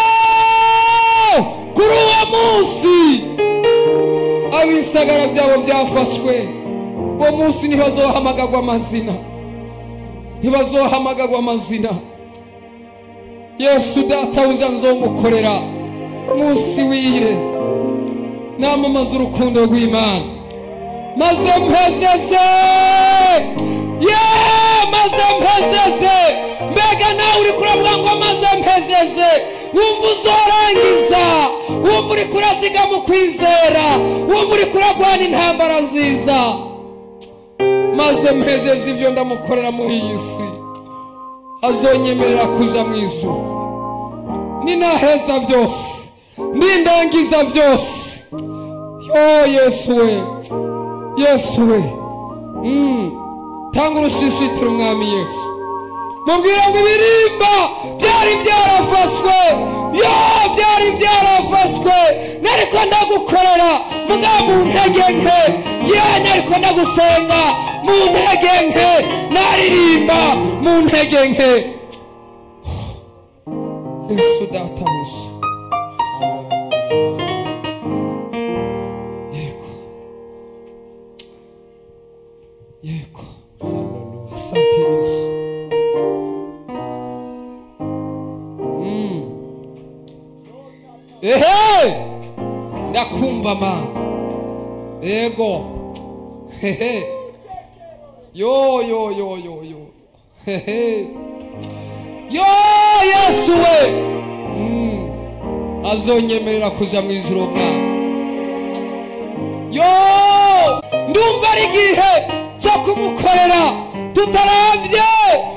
kuri uwo munsi abisagara byabo byafashwe. Uwo munsi ntibazohamagagwa amazina, ntibazohamagagwa amazina. Yesu databuja nzomukorera munsi wire namamaza urukundo rw'Imana maze mpejeje, ye maze mpejeje. Mbega nawe uri kuravuga ngo maze mpejeje, wumva uzorangiza, wumva uri kuraziga mu kwizera, wumva uri kuragwana intambara nziza. Maze mpejeje ibyo ndamukorera muri iyi si, azonyemerera kuja mu ijuru. Ninaheza byose, nindangiza byose. Yo Yesu we, Yesu we. Tanga urushishitiro umwami Yesu, mubwira ngo ibirimba byari byarafashwe, yo byari byarafashwe, nariko ndagukorera mugabo mu ntege nke, ye nariko ndagusenga mu ntege nke, naririmba mu ntege nke. Yesu databuja, yego yego, asante Yesu. Ehe, ndakumva mana, yego, hehe, yo yo yo yo yo, hehe, yo Yesu we. Azonyemerera kuja mu ijuru mwana. Yo ndumva ari igihe cyo kumukorera, tutaravye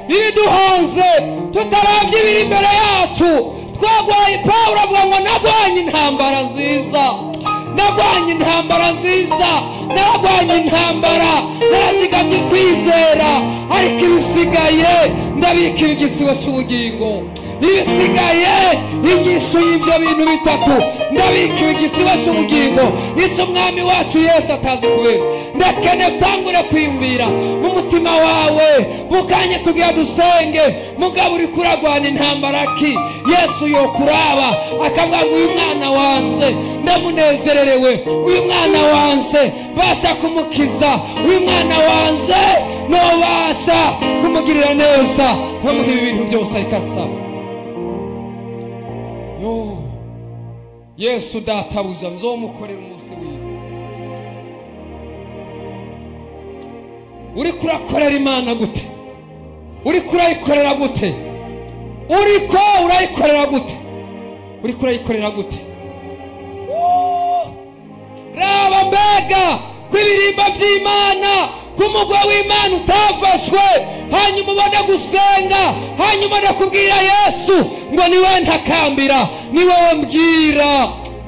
ibiduhanze, tutaravye ibiri imbere yacu. Twagwaye, Pawulo avuga ngo nagwanye intambara nziza, nagwanye intambara nziza, nagwanye intambara, narazigamye kwizera, ariko ibisigaye ndabikira igisibo cy'ubugingo. Ibisigaye inyishu y'ibyo bintu bitatu ndabikira igisibo cy'ubugingo, icyo umwami wacu Yesu atazi kubera. Ndakene utangure kwiyumvira mu mutima wawe, bukanye tugira dusenge, mugabo uri kuragwana intambara ki Yesu yokuraba akavuga ngo uyu mwana wanje ndamunezererewe, uyu mwana wanje basha kumukiza, uyu mwana wanje nobasha kumugirira neza, nkamuha ibi bintu byose ariko arasaba. Yo Yesu databuja nzomukorera umunsi wiwe. Uri kurakorera Imana gute? Uri kurayikorera gute? Uriko urayikorera gute? Uri kurayikorera gute? Raba mbega kw'ibirimba by'Imana, kumugwa w'Imana utafashwe, hanyuma ubone gusenga, hanyuma ndakubwira Yesu ngo niwe ntakambira, niwe mbwira,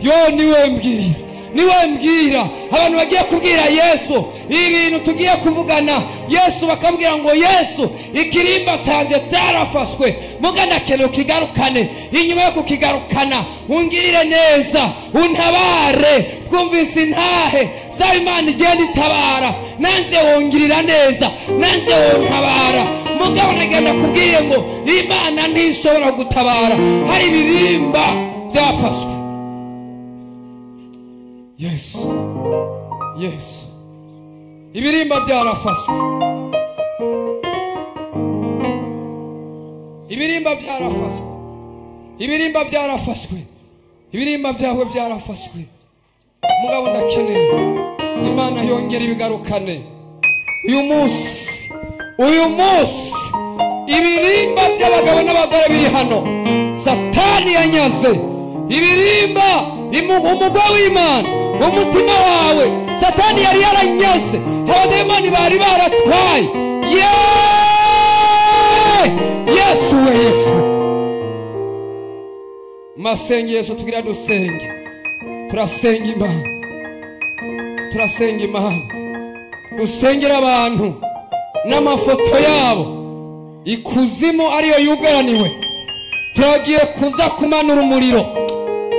yo niwe mbwira, Niwe mbwira abantu bagiye kubwira Yesu ibintu tugiye kuvugana Yesu, bakabwira ngo Yesu ikirimba cyanjye cyarafashwe, mugana kene kigarukane, inyuma yo kukigarukana ungirire neza, untabare. Twumvise intahe zaba Imana igenda itabara, nanje wongirira neza, nanje wontabara. Mugabo nagenda kubwiye ngo Imana ntishobora gutabara hari ibirimba byafashwe. Yesu, Yesu, ibirimba byarafashwe, ibirimba byarafashwe, ibirimba byarafashwe, ibirimba byawe byarafashwe. Mugabo ndakeneye Imana yongera ibigarukane uyu munsi. Uyu munsi ibirimba by'abagabo n'abagore biri hano Satani yanyaze ibirimba. Umugwa w'Imana, umutima wawe Satani yari yaranyaze, abademoni bari baratwaye. Yesu we, Yesu masengesho tugira dusenge, turasenga Imana, turasenga Imana, dusengera abantu n'amafoto yabo ikuzimu ariyo yugaraniwe. Turagiye kuza kumanura umuriro.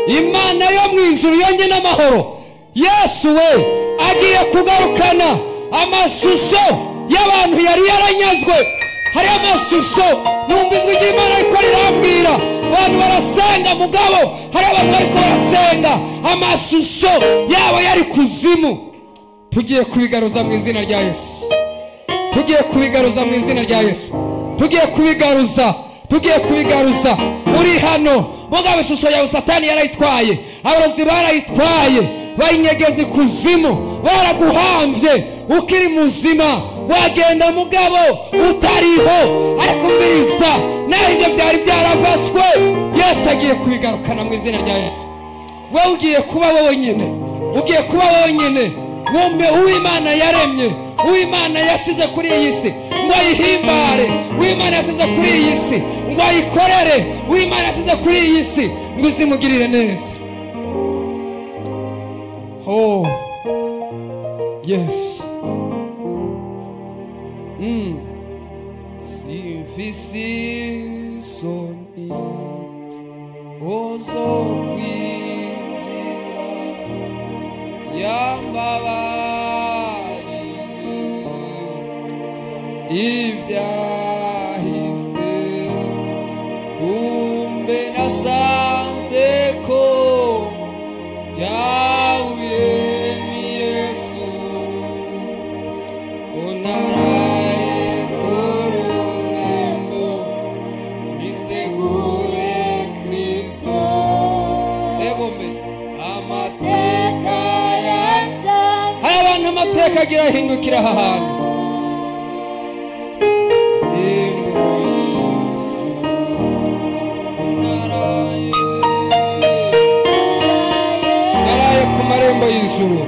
Imana yo mu ijuru yonye n'amahoro. Yesu we agiye kugarukana amashusho y'abantu yari yaranyazwe. Hari amashusho numva ijwi ry'Imana ariko rirambwira abantu barasenga, mugabo hari abantu bariko barasenga amashusho yabo yari kuzimu. Tugiye kubigaruza mu izina rya Yesu, tugiye kubigaruza mu izina rya Yesu, tugiye kubigaruza, tugiye kubigaruza. Uri hano mugabo ishusho yawe Satani yarayitwaye, abarozi barayitwaye, bayinyegeza ikuzimu, baraguhamvye ukiri muzima, wagenda mugabo utariho. Ariko umviriza, naho ibyo byari byarafashwe, Yesu agiye kubigarukana mu izina rya Yesu. Wewe ugiye kuba wowe nyine, ugiye kuba wowe nyine, wumve uw'Imana yaremye, uw'Imana yashize kuri iyi si ngo ayihimbare, uw'Imana yashize kuri iyi si ngo ayikorere, uw'Imana yashize kuri iyi si ngo izimugirire neza. Oh Yesu, simfise isoni ozo kwinjira yambabariye ibyahise, kumbe nasanze ko byahuye ni Yesu, ko naraye kuri ururembo niseguye Kristo. Egome amateka yanjye, hari abantu amateka agira ahindukira aha hantu. Naraye ku marembo y'ijuru.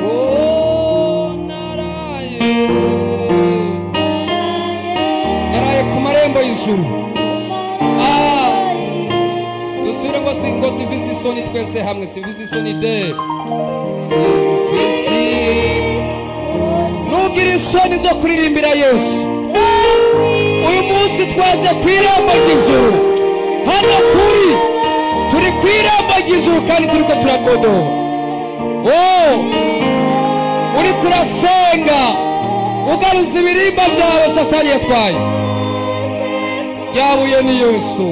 Oh, naraye, naraye ku marembo y'ijuru. Dusubire ngo ngo simfise isoni twese hamwe, simfise isoni de, simfise. Nugira isoni zo kuririmbira Yesu. Uyu munsi twaje ku irembo ry'ijuru. Hano turi ku irembo ry'ijuru kandi turiko turagodoba. Oh, uriko urasenga ugaruza ibirimba byawe Satani yatwaye. Ryabuye ni Yesu.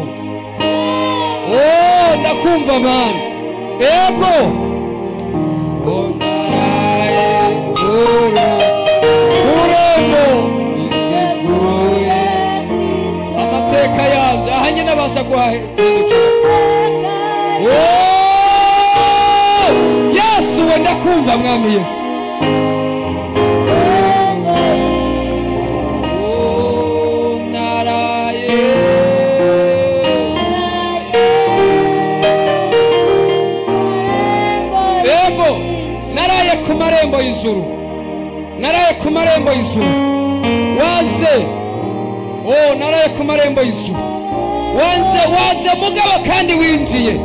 Oh, ndakumva man. Ego naraye ururembo iseguye amateka yanjye, aha nyine abasha kuhahindukira. Oh, Yesu we ndakumva mwami Yesu. Oh, naraye, ego naraye ku marembo y'ijuru, naraye ku marembo y'ijuru. Waje, oh, naraye ku marembo y'ijuru. Waje, waje mugabo kandi winjiye,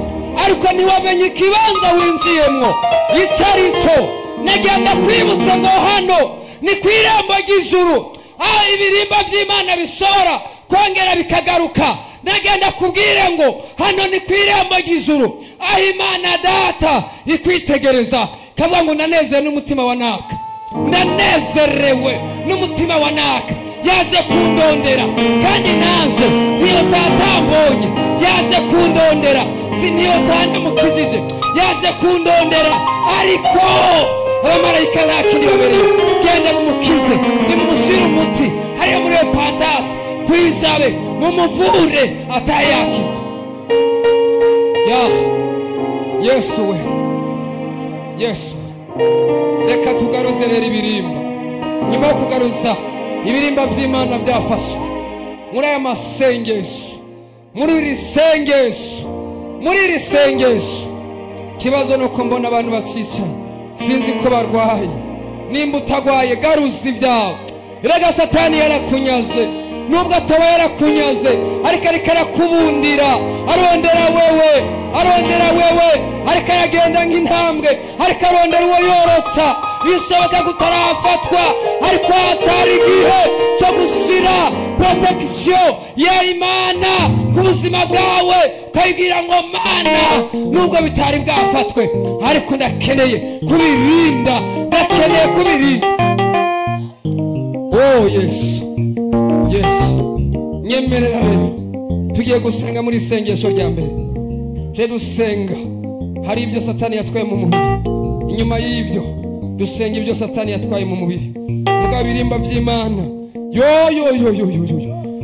ariko ntiwamenye ikibanza winjiyemwo icyo ari cyo. Nagenda kwibutsa ngo hano ni ku irembo ry'ijuru, aho ibirimba by'Imana bishobora kongera bikagaruka. Nagenda kubwira ngo hano ni ku irembo ry'ijuru, aho Imana Data ikwitegereza kavuga ngo ndanezerewe n'umutima wa naka, ndanezerewe n'umutima wa naka, yaje kundondera kandi nanze niyo tatambonye, yaje kundondera si niyo tandamukijije, yaje kundondera ariko abamarayika nta kindi babereye. Genda mumukize, nimumushyire umuti hariya muri patasi kwizabe, mumuvure atayakize. Ya Yesu we, Yesu, reka tugaruze rero ibirimba. Nyuma yo kugaruza ibirimba by'Imana byafashwe muri aya masengesho, muri iri sengesho, muri iri sengesho, ikibazo ni uko mbona abantu bacicaye, sinzi ko barwaye. Nimba utagwaye garuza ibyawe. Rega Satani yarakunyaze, nubwo ataba yarakunyaze ariko ariko arakubundira, arondera wewe, arondera wewe, ariko aragenda nk'intambwe, ariko arondera uwo yorotsa. Bishoboka ko utarafatwa, ariko hatari igihe cyo gushyira protection ya Imana ku buzima bwawe, ukayibwira ngo Mana, nubwo bitari bwafatwe ariko ndakeneye kubirinda, ndakeneye kubirinda. Oh Yesu, Yesu, nyemerera rero tugiye gusenga muri isengesho rya mbere. Tujye dusenga, hari ibyo Satani yatwaye mu mubiri. Inyuma y'ibyo dusenga ibyo Satani yatwaye mu mubiri, mugabo ibirimba by'Imana yo yo yo yo yo yo,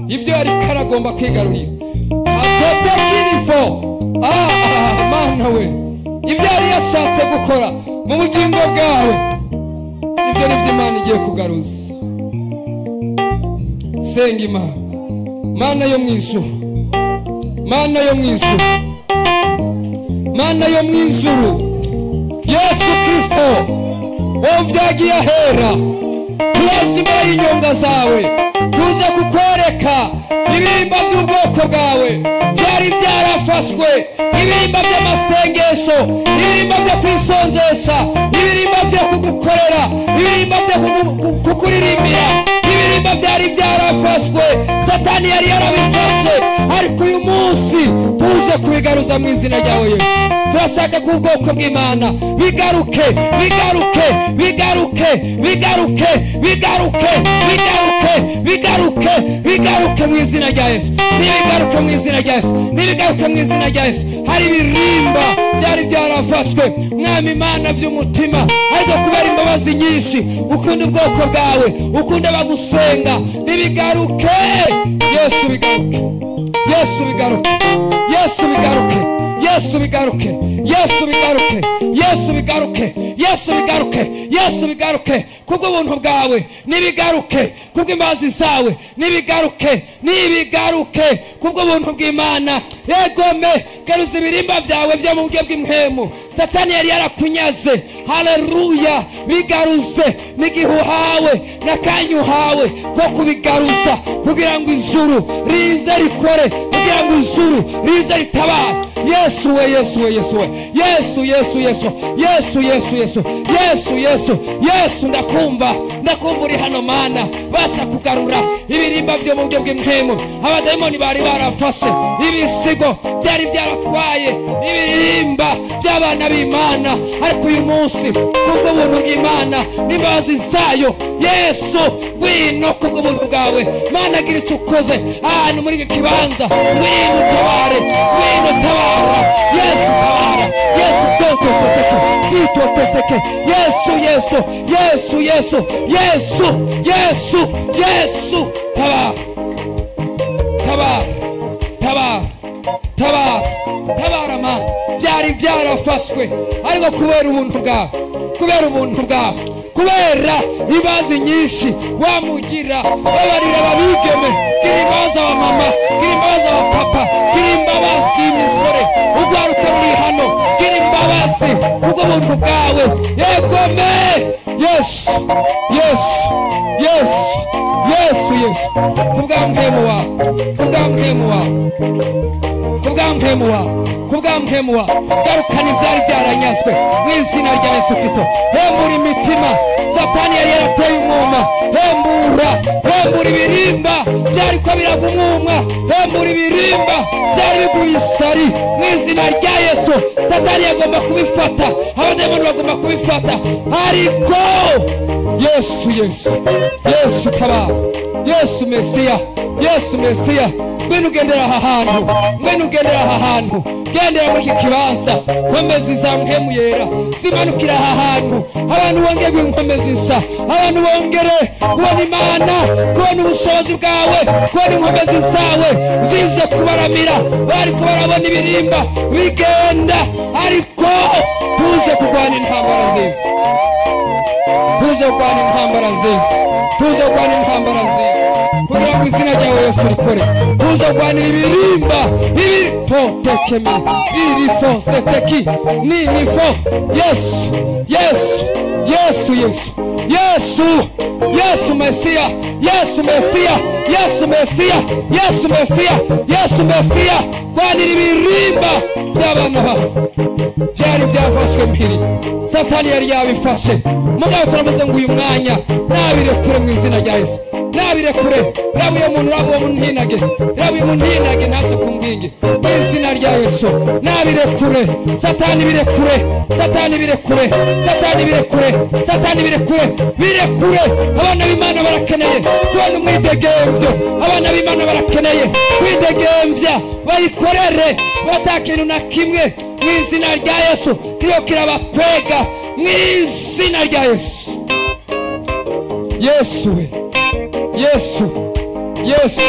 ibyo yari karagomba kwigarurira atotekinifo. Mana we, ibyo yari yashatse gukora mu bugingo bwawe, ibyo ni by'Imana igiye kugaruza. Senga Imana, Mana yo mu ijuru, Mana yo mu ijuru, Mana yo mu ijuru, Yesu Kristo, wowe byagiye ahera, turaje imbere y'inyonga zawe, tuje kukwereka ibirimba by'ubwoko bwawe byari byarafashwe, ibirimba by'amasengesho, ibirimba byo kwisonzesha, ibirimba byo kugukorera, ibirimba byo kukuririmbira, ibirimba byari byarafashwe, Satani yari yarabifashe, ariko uyu munsi tuje kubigaruza mu izina ryawe Yesu. Turashaka ko ubwoko bw'Imana bigaruke, bigaruke, bigaruke, bigaruke, bigaruke, bigaruke, bigaruke, bigaruke mu izina rya Yesu. Nibigaruke mu izina rya Yesu, nibigaruke mu izina rya Yesu. Hari ibirimba byari byarafashwe, Mwami Imana, by'umutima, ariko kubera imbabazi nyinshi ukunda ubwoko bwawe, ukunda abagusenga, nibigaruke Yesu, bigaruke Yesu, bigaruke Yesu, bigaruke Yesu, bigaruke Yesu, bigaruke Yesu, bigaruke Yesu, bigaruke Yesu, bigaruke kubw'ubuntu bwawe, nibigaruke kubw'imbabazi zawe, nibigaruke, nibigaruke kubw'ubuntu bw'Imana. Yegome garuza ibirimba byawe byo mu buryo bw'impemu Satani yari yarakunyaze. Haleluya, bigaruze n'igihe uhawe n'akanya uhawe ko kubigaruza, kugira ngo ijuru rize rikore, kugira ngo ijuru rize ritabare. Yesu we, Yesu we, Yesu we, Yesu, Yesu, Yesu, Yesu, Yesu, Yesu, Yesu, Yesu, Yesu, ndakumva, ndakumva uri hano Mana, basha kugarura ibirimba byo mu buryo bw'impemu abadayimoni bari barafashe, ibisigo byari byaratwaye ibirimba by'abana b'Imana, ariko uyu munsi kubw'ubuntu bw'Imana n'imbabazi zayo, Yesu ngwino kubw'ubuntu bwawe Mana, gira icyo ukoze ahantu muri iki kibanza, ngwino utabare, ngwino utabara Yesu, tabara Yesu, totototeke titototeke, Yesu, Yesu, Yesu, Yesu, Yesu, Yesu, Yesu, tabara, tabara, tabara, tabara, tabara Mana. Byari byarafashwe, ariko kubera ubuntu bwawe, kubera ubuntu bwawe, kubera imbabazi nyinshi wamugira, babarira ababigeme, gira imbabazi abamama, gira imbabazi abapapa, gira imbabazi imisore, urwaruka ruri hano, gira imbabazi kubw'ubuntu bwawe. Yegome Yesu, Yesu, Yesu, Yesu, Yesu, kubwa mpemu wawe, kubwa mpemu wawe, kubwa mpemu mpwemu wawe, kubwa mpwemu wawe, garukana ibyari byaranyazwe mu izina rya Yesu Kristo. Hembura imitima Satani yari yarateye umwuma, hembura, hembura ibirimba byariko biragwa umwuma, hembura ibirimba byari biguye isari mu izina rya Yesu. Satani yagomba kubifata, abadayimoni bagomba kubifata, ariko Yesu, Yesu, Yesu tabara, Yesu Mesiya, Yesu Mesiya, ngwino ugendera aha hantu, ngwino ugendera aha hantu, gendera muri iki kibanza. Nkomezi za mpwemu yera zimanukira aha hantu, abantu bongerwe inkomezi nsa, abantu bongere kubona Imana, kubona ubushobozi bwawe, kubona inkomezi zawe zije kubaramira. Bariko barabona ibirimba bigenda, ariko tuje kurwana intambara nziza, tuje kurwana intambara nziza, tuje kurwana intambara nziza kugira ngo izina ryawe Yesu rikore. Tuje kurwanira ibirimba ibipotekeme irifoseteki ninifo. Yesu, Yesu, Yesu, Yesu, Yesu, Yesu Mesiya, Yesu Mesiya, Yesu Mesiya, Yesu Mesiya, Yesu Mesiya. Rwanira ibirimba by'abana bawe byari byafashwe mpiri, Satani yari yabifashe. Mugabo turavuze ngo uyu mwanya nabirekure mu izina rya Yesu, nabirekure. Raba uyo muntu, raba uwo muntu ntinage, raba uyo muntu ntinage, ntaze kungwinge mu izina rya Yesu. Nabirekure Satani, birekure Satani, birekure Satani, birekure Satani, birekure, birekure. Abana b'Imana barakeneye kubona umwidegemvyo, abana b'Imana barakeneye kwidegembya, bayikorere batakintu na kimwe mu izina rya Yesu kiriho kirabakwega mu izina rya Yesu. Yesu we, Yesu, Yesu.